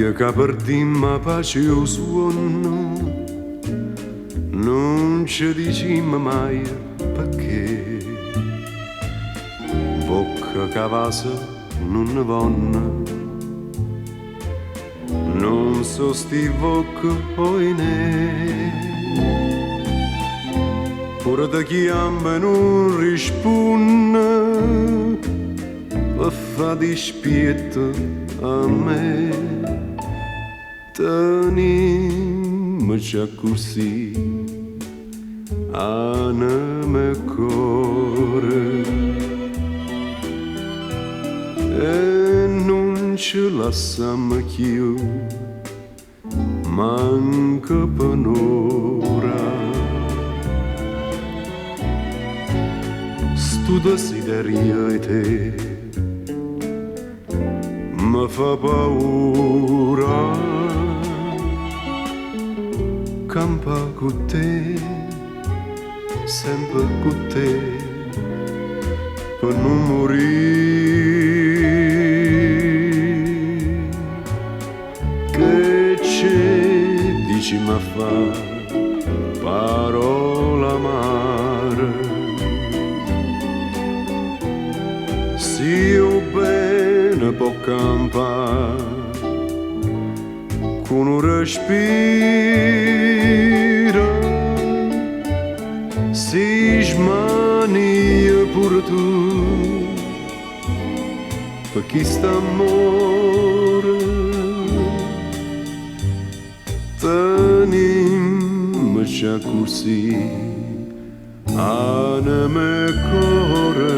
Nuje ca perdimmo 'a pace e 'o suonno, nun ce dicimmo maje pecché. Vocca ca vasa nun ne vonno, nun so' sti vocche oi né. Pure te chiammo e nun rispunne, pe' fa dispietto a me. Tenimmoce accussì, anema e core. E nun ce lassammo cchiù, manco pe' n'ora. Stu desiderio 'e te me fa paura. Campà cu te, sempe cu te, pe nun murì. Che ce dicimmo a fa, parole amare? Si 'o bene po' campà cu nu respiro, si smanie pure tu pe chist'ammore, tenimmoce accussì, anema e core.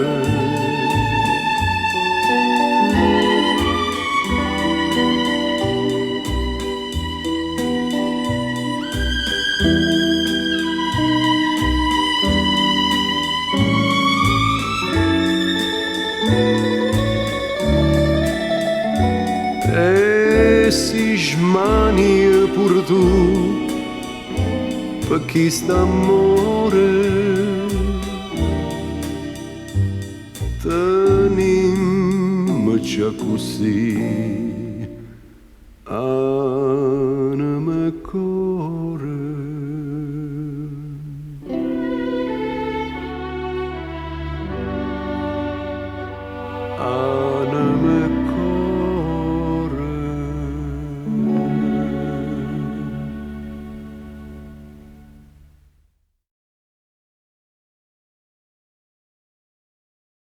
E si smanie pure tu pe chist'ammore, tenimmoce accussì,